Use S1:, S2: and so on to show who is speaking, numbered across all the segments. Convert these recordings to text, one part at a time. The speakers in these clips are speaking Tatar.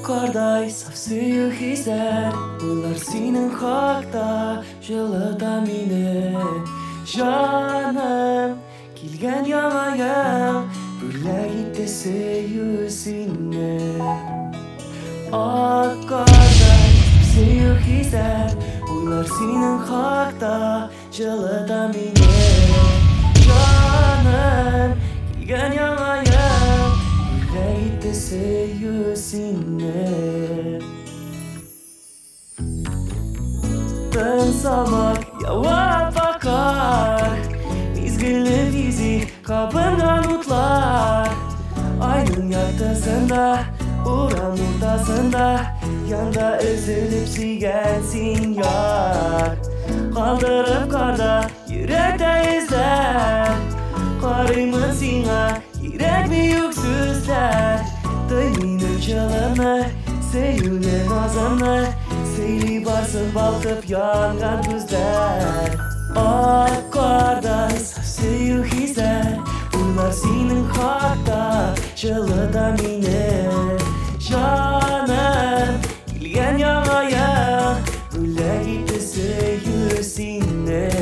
S1: Кардай саф сөю хисләр, уйлар синең хакта җылыта мине. Җаным, килгән яңа ел бүләк итте сөю сине. Ак кардай саф сөю хисләр, уйлар синең хакта җылыта мине. Җаным, килгән яңа ел бүләк итте сөю сине. Тын салмак ява бакар, мизгелне бизи кабынган утлар. Айның яктысында, урам уртасында, янда өзелеп сөйгән син яр. Калдырып карда йөрәктә эзләр, карыймын сиңа, кирәкми юк сүзләр. Тый минем җылымны, сөюне, назымны, сөйли барсын балкып янган күзләр. Ак кардай саф сөю хисләр, уйлар синең хакта җылыта мине. Җаным, килгән яңа ел бүләк итте сөю сине.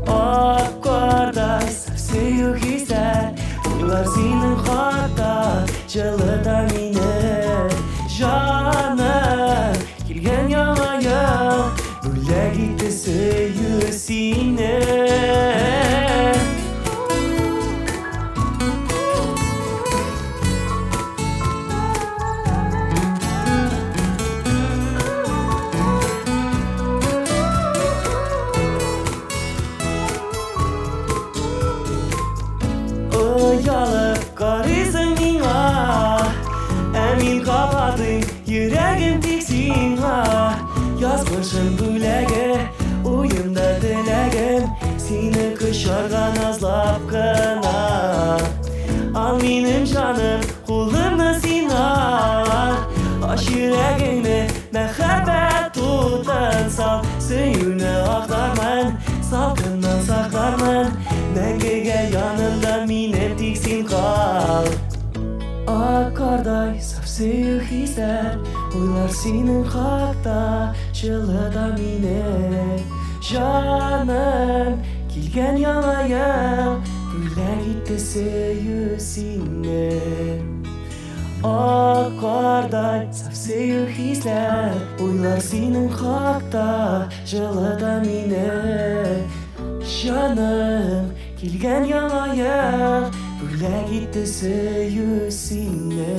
S1: Ак кардай саф сөю хисләр, уйлар синең хакта җылыта мине. Җаным, килгән яңа ел бүләк итте сөю сине. Оялып карыйсың миңа, ә мин кабатлыйм йөрәгем тик сиңа. Язмышым бүләге, уемда теләгем, сине кочарга назлап кына. Ал минем җаным, кулымны сиңа, ач йөрәгеңне, мәхәббәт утын сал. Сөюне аклармын, салкыннан саклармын, мәңгегә янымда минем тик син кал. Ак кардай саф сөю хисләр, уйлар синең хакта җылыта мине. Җаным, килгән яңа ел бүләк итте сөю сине. Ак кардай саф сөю хисләр, уйлар синең хакта җылыта мине. Җаным, килгән яңа ел бүләк итте сөю сине.